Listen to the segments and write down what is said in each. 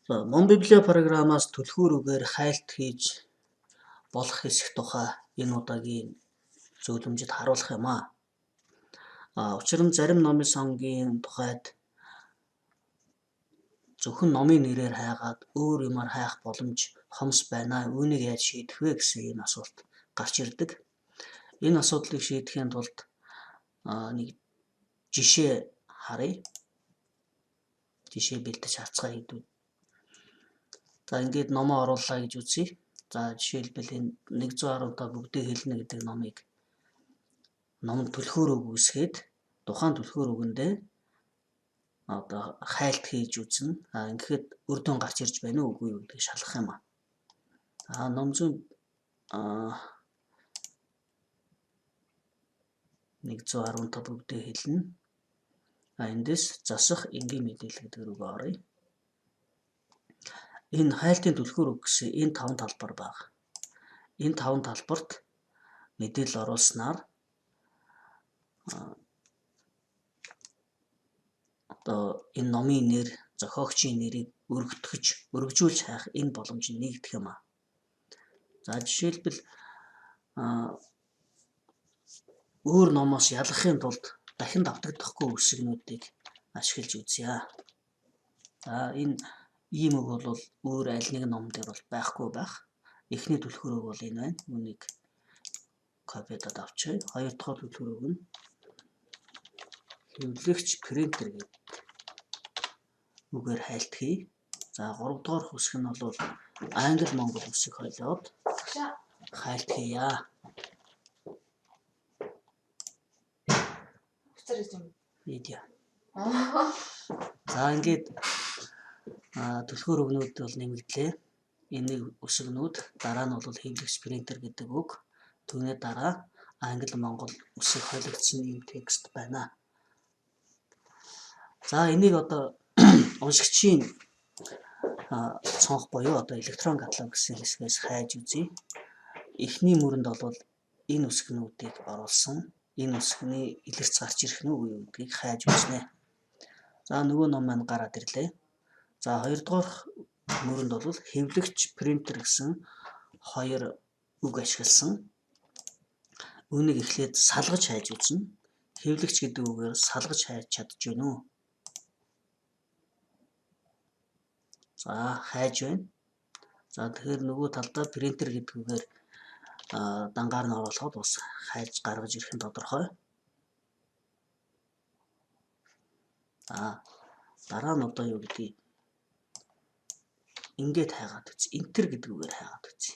Монбиблио програмаас түлхүүр үгээр хайлт хийж болох хэсэх тухай энэ удаагийн зөвлөмжөд харуулах юм аа. Учир нь зарим номын сангийн тухайд зөвхөн номын нэрээр хайгаад өөр юмар хайх боломж хомс байна. Үүнийг яаж шийдэх вэ гэсэн энэ асуулт гарч ирдэг. Энэ асуудлыг шийдэхийн тулд нэг жишээ харъя. Жишээ бэлдэж харцгаая хэдүүд. За ингээд номоо орууллаа гэж үзье. За жишээлбэл энэ 115 бүгдийг хэлнэ гэдэг номыг номонд түлхүүр үг үүсгээд тухайн түлхүүр үгэндээ одоо хайлт хийж үзнэ. Ингээд үр дүн гарч ирж байна уу үгүй юу гэдгийг шалгах юм аа. Ном зүйн 115 бүгдийг хэлнэ. Эндээс засах энгийн мэдээлэл гэдэг рүүгээ оръё. Энэ хайлтын түлхүүр үг гэсэн энэ 5 талбар байна. Энэ 5 талбарт мэдээлэл оруулснаар одоо энэ номын нэр, зохиогчийн нэрийг өргөтгөж, өргөжүүлж хайх энэ боломж нэгдэх юм аа. За жишээлбэл өөр номоос ялгахын тулд дахин давтагдахгүй үсгнүүдийг ашиглаж үзье. За энэ ийм үг бол өөр аль нэгэн ном дээр бол байхгүй байх. Эхний түлхүүр үг бол энэ байна. Үүнийг копидод авчихъя. Хоёр дахь түлхүүр үг нь хэвлэгч принтер гэдэг үгээр хайлт хий. За гурав дахь үсэг нь бол англи монгол үсэг холиод хайлт хийя. За ингээд түлхүүр үгнүүд бол нэмэгдлээ. Энэ үсгнүүд дараа нь бол хэвлэгч принтер гэдэг үг. Түүний дараа англи монгол үсэг холигдсон ийм текст байна. За энийг одоо уншигчийн цонх буюу одоо электрон каталог гэсэн хэсгээс хайж үзье. Эхний мөрөнд бол энэ үсгнүүдийг оруулсан. Энэ үсгний илэрч гарч ирэх нь үгүй юу гэдгийг хайж үзнэ. За нөгөө ном маань гараад ирлээ. За хоёрдугаар мөрөнд бол хэвлэгч принтер гэсэн хоёр үг ашигласан. Үүнийг эхлээд салгаж хайж үзнэ. Хэвлэгч гэдэг үгээр салгаж хайж чадж байна уу? За хайж байна. За тэгэхээр нөгөө талдаа принтер гэдэг үгээр дангаар нь оруулахад бас хайж гаргаж ирэх нь тодорхой. За дараа нь одоо юу гэдгийг ингээд хайгаад үз. Энтер гэдэг үгээр хайгаад үзье.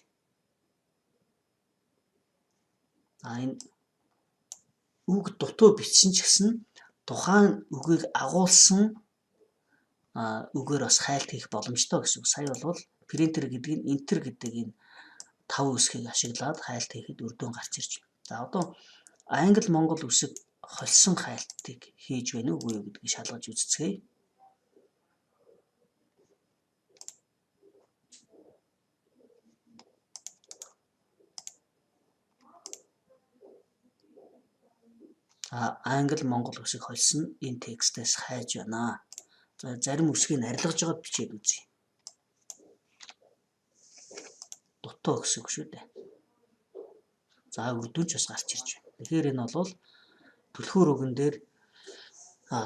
За энэ үг дутуу бичсэн ч гэсэн тухайн үгийг агуулсан үгээр бас хайлт хийх боломжтой гэсэн үг. Сая бол принтер гэдэг нь энтер гэдэг энэ 5 үсгийг ашиглаад хайлт хийхэд үр дүн гарч ирж байна. За одоо англи монгол үсэг холсон хайлтыг хийж байна уу үгүй юу гэдгийг шалгаж үзцгээе. За англи монгол үсэг холсон энэ текстээс хайж байна. За зарим үсгийг арилгаж байгаад бичээд үзье. Дутуу гэсэн үг шүү дээ. За үр дүн ч бас гарч ирж байна. Тэгэхээр энэ бол түлхүүр үгэн дээр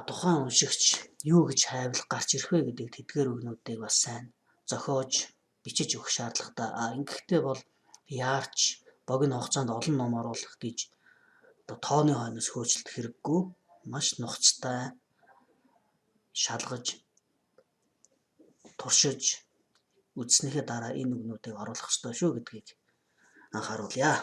тухайн уншигч юу гэж хайвал гарч ирэх вэ гэдэг тэдгээр үгнүүдийг бас сайн зохиож бичиж өгөх шаардлагатай. Ингэхдээ бол яарч богино хугацаанд олон ном оруулах гэж одоо тооны хойноос хөөцөлдөх хэрэггүй. Маш нухацтай шалгаж туршиж үзснийхээ дараа энэ үгнүүдийг оруулах ёстой шүү гэдгийг анхааруулъя.